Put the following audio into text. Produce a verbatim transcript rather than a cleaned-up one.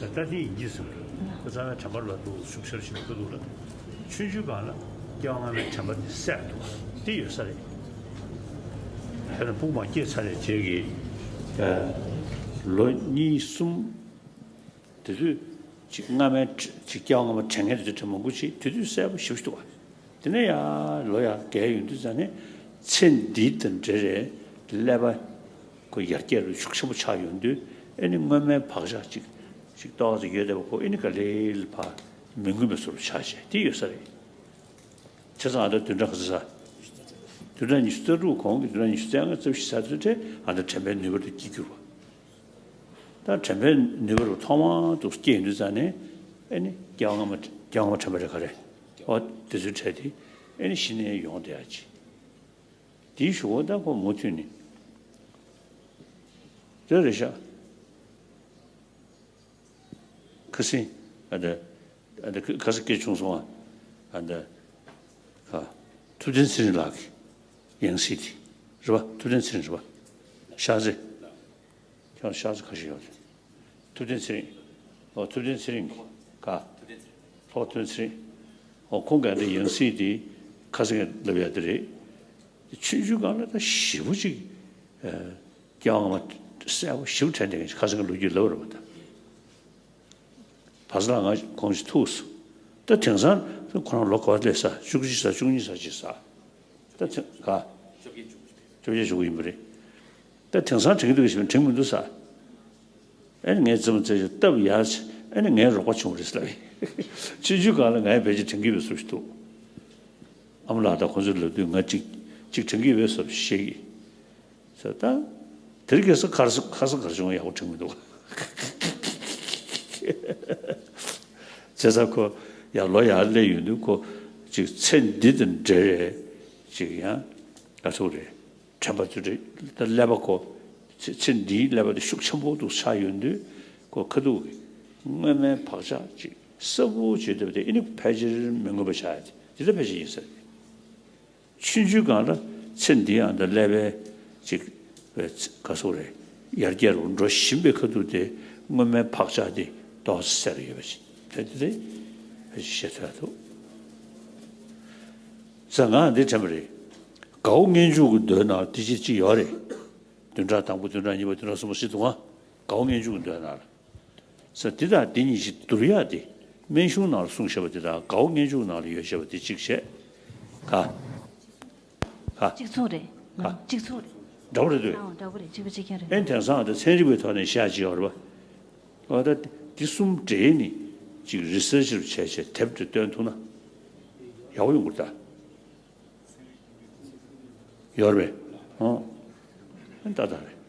ད་དེ་ཡིན་གྱི་སོང་རེད། ཁོ་ཚང་མའི་དྲན་པ་ལ་འདུག་ཤུགས་ཆེར་ཞིག་འགྲོ་འདུག་ལ། ཆུང་ཆུང་སྒང་ལ་སྐྱེ་བ་སྔ་མའི་དྲན་པ་དེ་སད་འདུག་དེ་ཡོད་ས་རེད། དཔེར་ན་སྤུན་མ་སྐྱེས་ཚར་བའི་རྗེས་ཀྱི་ལོ་གཉིས་གསུམ། དེ་དུས་ཅིག་སྔ་མའི་ཅིག་སྐྱེ་བ་སྔ་མ་དྲན་མཁན་དེ་ཚོ་དྲན་མང་པོ་ཅིག་དེ་དུས་གསལ་པོ་ཞེ་པོ་ཅིག་འདུག་བ། དེ་ནས་ཡར་ལོ་ཡར་རྒས་ཡོང་དུས་ཙང་ནས་ཚེ་འདི་དང་འབྲེལ་རེད། ཀླད་པ་ཁོ་ཡར་རྒྱས་རུ་ཤུགས་ཆེན་པོ་ཆགས་ཡོང་དུས་ཨེ་ནི་སྔོན་མའི་བག་ཆགས་ཅིག་ཅིག་ཏོག་ཙམ་ཡོད་བསྡད་པ་ཁོ་ཨེ་ནི་ག་ལེ་ལ་ཕར་མི་འགུལ་བའི་བཟོ་འདྲ་ཆགས་བྱས་དེ་ཡོད་ས་རེད། བྱས་ཙང་ཨ་ད་བདུན་ཕྲག་ག་ཚོད་ཟ། བདུན་ཕྲག་ཉི་ཤུ་རྩ་དྲུག་གོང་གི་བདུན་ཕྲག་ཉི་ཤུ་རྩ་ལྔ་རྩ་བཞི་ཟ་དུས་དེ་ཨ་ད་དྲན་པའི་ནུས་པ་དེ་སྐྱེ་གྱུར་བ། ད་དྲན་པའི་ནུས་པ་རུ་ཐོག་མར་དུ་སྐྱེས་ཡོང་དུས་ཙང་ནས་ཨེ་ནི་སྐྱེ་བ་སྔ་མ་སྐྱེ་བ་སྔ་མ་དྲན་པ་རེད་ག་རེད། ཨོ་དེ་ཚོའི་གྲས་དེ་ཨེ་ནི་གཞི་ནས་ཡོང་བསྡད་ཡ་ཅིག་དེའི་གཞུག་གུ་ད་ཁོ་མུ་མཐུད་ནས་དེ་རེད་ཤག་ཁ་སང་ཨ་ད་ཨ་ད་ཁ་སང་སྐད་བྱུང་སོང་ཨ། ཨ་ད་ཁ་ཐུབ་བསྟན་ཚེ་རིང་ལགས་ཀྱི་ཡང་སྲིད་དེ་རེད་པ། ཐུབ་བསྟན་ཚེ་རིང་རེད་པ། ཤར་རྩེ། ཁྱོད་ཤར་རྩེ་ཁ་ཤས་ཡོད་རེད། ཐུབ་བསྟན་ཚེ་རིང་། ཨོ་ཐུབ་བསྟན་ཚེ་རིང་ག་ཨོ་ཐུབ་བསྟན་ཚེ་རིང་། ཨོ་ཁོང་ག་འདི་ཡང་སྲིད་དེ་ཁ་སང་ལབ་ཡ་དེ་རེད། ཆུང་ཆུང་སྒང་ལ་ད་ཞེ་པོ་ཅིག་ཨ་སྐྱེ་བ་སྔ་མ་གསལ་པོ་ཞེ་པོ་དྲན་བསྡད་མཁན་ཅིག་ཁ་སང་གི་ལོ་རྒྱུས་ལབ་རེད་པ་ད། བར་ས་ལ་ང་གོང་ཞིག་ཐུག་སོང་། ད་དེང་སང་ཁོ་རང་ལོ་ག་པར་སླེབས་ས། བཅུ་གཅིག་ས། བཅུ་གཉིས་ས་ཅིག་ས། ད་དེ་ག་བཅོ་བརྒྱད་བཅུ་དགུ་ཡིན་པ་རེད། ད་དེང་སང་དྲན་གྱི་འདུག་ག་ཞེས་པ་དྲན་གྱི་མི་འདུག་ས། ཨ་ནི་ངའི་རྩེད་མོ་རྩེ་ཞིག་སྟབས་ཡག་ཨ་ནི་ངའི་རོགས་པ་བྱུང་བ་རེད་ཟེར་ལབ་ཡིན། ཆུང་ཆུང་སྒང་ལ་ངའི་ཕལ་ཆེར་དྲན་གྱི་ཡོད་པའི་བཟོ་ཞིག་འདུག་ཨ་མ་ལགས་དང་ཁོང་ཚོས་ལབ་དུས་ང་གཅིག་གཅིག་དྲན་གྱི་ཡོད་པའི་བཟོ་ཞིག་བཤད་ཀྱི། ཟེར་ད། དེར་གེ་སར་ཁར་སོ་ཁ་སང་གར་བྱུང་ཡག་པོ་དྲན་མི་འདུག་བྱས་ཙང་ཁོ་ཡང་ལོ་ཡར་སླེབས་ཡོང་དུས་ཁོ་ཅིག་ཚེ་འདི་དང་འབྲེལ་རེད། ཅིག་ཡང་ག་ཚོད་རེད། དྲན་པ་ཚོ་རེད། ད་ཀླད་པ་ཁོ་ཚེ་ཚེ་འདིའི་ཀླད་པ་དེ་ཤུགས་ཆེན་པོ་འདུག་ཆགས་ཡོང་དུས་ཁོ་ཁ་ཐུག་གི་སྔོན་མའི་བག་ཆགས་ཅིག་གསལ་པོ་བྱེད་ཐུབ་པ་དེ་ཨེ་ནི་ཕལ་ཆེར་མི་མངོན་པ་ཆགས་ཡ་དེ་དེ་ལྟར་ཕལ་ཆེར་ཡིན་ས་རེད། ཆུང་ཆུང་སྒང་ལ་ཚེ་འདི་ཡང་དང་ཀླད་པའི་ཅིག་ག་སོགས་རེད། ཡར་རྒྱས་རུ་འགྲོ་བཞིན་པའི་ཁ་ཐུག་དེ་སྔོན་མའི་བག་ཆགས་དེ་ཏོག་ཙམ་སད་ཡོད་པ་ཞིག་དེ་དེ་དེ་ཞེས་ཐོས་འདུག་ཟེར་ང་འདི་དྲན་པ་རེད། དགའ་བོ་མངལ་འཇུག་གི་མདོའི་ནང་དེ་ཅི་ཅི་ཡོད་རེད། བདུན་ཕྲག་དང་པོ་བདུན་ཕྲག་གཉིས་པ་བདུན་ཕྲག་གསུམ་པ་ཟེར་འདུག་ཨང་། དགའ་བོ་མངལ་འཇུག་གི་མདོའི་ནང་ལ། ས་འདི་དང་འདི་གཉིས་ཀྱི་བསྡུར་ཡག་འདི་སྨན་གཞུང་ནང་ལ་གསུངས་བཞག་པ་འདི་དང་དགའ་བོ་མངལ་འཇུག་ནང་ལ་ཡོད་བཞག་པ་འདི་གཅིག་བྱས། ག་ག་གཅིག་མཚུངས་རེད། ག་གཅིག་མཚུངས་རེད། འདྲ་བོ་རེད་འདུག་ཨང་། འདྲ་བོ་རེད། གཅིག་པ་གཅིག་རྐྱང་རེད། ཨེ་དེང་སང་ད་ཚན་རིག་པའི་ཐོག་ནས་བཤད་ཀྱི་ཡོད་རེད་པ། འོ་ད་འདི་གསུམ་འདྲེས་ནས་ཅིག་རི་སར་ཆི་རུ་བྱས་བྱས་དེབ་དེ་བཏོན་ཐུབ་ན་ཡག་པོ་ཡོང་གི་རེད་ད། ཡོད་རེད་པས། ཨོ། ཨ་ཏག་ཏག་རེད།